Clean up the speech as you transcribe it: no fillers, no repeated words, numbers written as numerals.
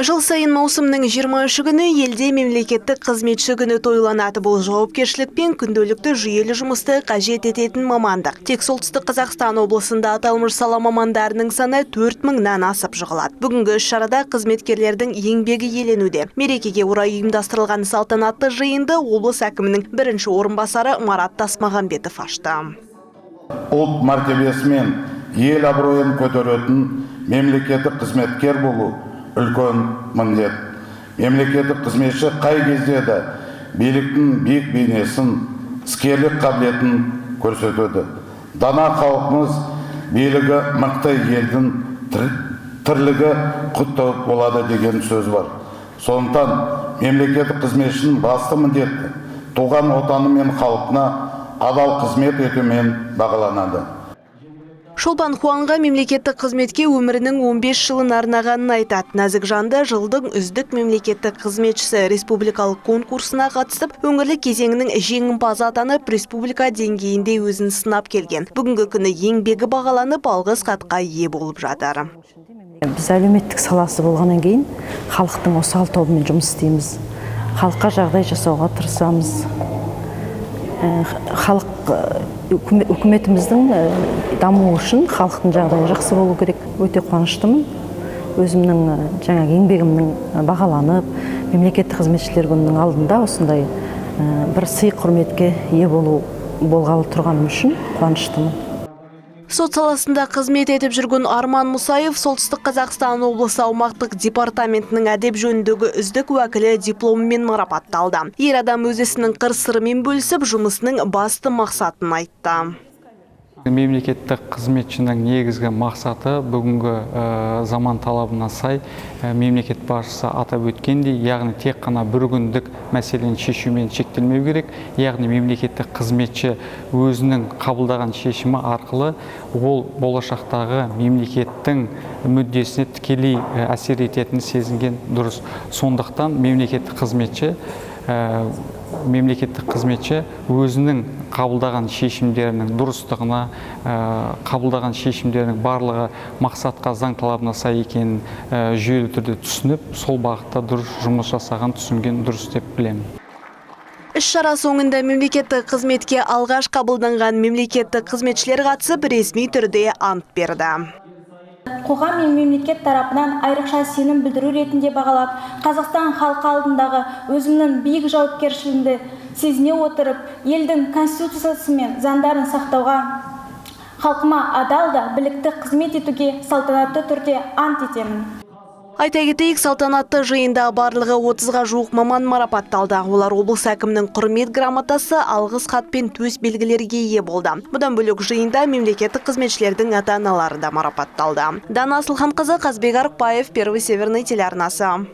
Жыл сайын маусымның 23 күні елде мемлекеттік қызметші күні тойланады. Бұл жауапкершілік пен күнделікті жүйелі жұмысты қажет ететін мамандық. Тек Солтүстік Қазақстан облысында аталмыш сала мамандарының саны 4000-нан асып жығылады. Бүгінгі іс-шарада қызметкерлердің еңбегі еленуде. Мерекеге орай ұйымдастырылған салтанатты жиынды облыс әкімінің бірінші орынбасары Марат Тасмағамбетов ашты. Ұлт мәртебесі мен ел абыройын көтеретін мемлекеттік қызметкер болу үлкен міндет. Мемлекеттік қызметші қай кезде де биліктің биік бейнесін, іскерлік қабілетін көрсетеді. Дана халқымыз билігі мықты елдің тірлігі құтты болады деген сөз бар. Сондықтан мемлекеттік қызметшінің басты міндеті туған отаны мен халқына адал қызмет етумен бағаланады. Шолпан Хуанға мемлекеттік қызметке өмірінің 15 жылын арнағанын айтады. Нәзік жанды жылдың үздік мемлекеттік қызметшісі республикалық конкурсына қатысып, өңірлік кезеңінің жеңімпазы атанып, республика деңгейінде өзін сынап келген. Бүгінгі күні еңбегі бағаланып, алғыс хатқа ие болып жатыр. Біз әлеуметтік саласы болғаннан кейін халықтың осал тобымен жұмыс істейміз. Халыққа жағдай жасауға тырысамыз. Халық үкіметіміздің дамуы үшін халықтың жағдайы жақсы болу керек. Өте қуаныштымын. Өзімнің жаңағы еңбегімнің бағаланып, мемлекеттік қызметшілер күнінің алдында осындай бір сый құрметке ие болғалы тұрғаным үшін қуаныштымын. Сот саласында қызмет етіп жүрген Арман Мұсаев Солтүстік Қазақстан облысы аумақтық департаментінің әдеп жөніндегі үздік уәкілі дипломымен марапатталды. Ер адам өз ісінің қыр-сырымен бөлісіп, жұмысының басты мақсатын айтты. Мемлекеттік қызметшінің негізгі мақсаты бүгінгі заман талабына сай мемлекет басшысы атап өткендей, яғни тек қана бір күндік мәселені шешумен шектелмеу керек, яғни мемлекеттік қызметші өзінің қабылдаған шешімі арқылы ол болашақтағы мемлекеттің мүддесіне тікелей әсер ететінін сезінген дұрыс. Сондықтан мемлекеттік қызметші өзінің қабылдаған шешімдерінің дұрыстығына, қабылдаған шешімдерінің барлығы мақсатқа, заң талабына сай екенін жүйелі түрде түсініп, сол бағытта дұрыс жұмыс жасаған, түсінген дұрыс деп білемін. Іс-шара соңында мемлекеттік қызметке алғаш қабылданған мемлекеттік қызметшілер қатысып, ресми түрде ант берді. Қоғам мен мемлекет тарапынан айрықша сенім білдіру ретінде бағалап, Қазақстан халқы алдындағы өзімнің биік жауапкершілігімді сезіне отырып, елдің конституциясы мен заңдарын сақтауға, халқыма адал да білікті қызмет етуге салтанатты түрде ант етемін. Айта кетейік, салтанатты жиында барлығы 30-ға жуық маман марапатталды. Олар облыс әкімінің құрмет грамотасы, алғыс хат пен төс белгілерге ие болды. Бұдан бөлек жиында мемлекеттік қызметшілердің ата-аналары да марапатталды. Дана Асылханқызы, Қазбек Арықбаев, Первый Северный телеарнасы.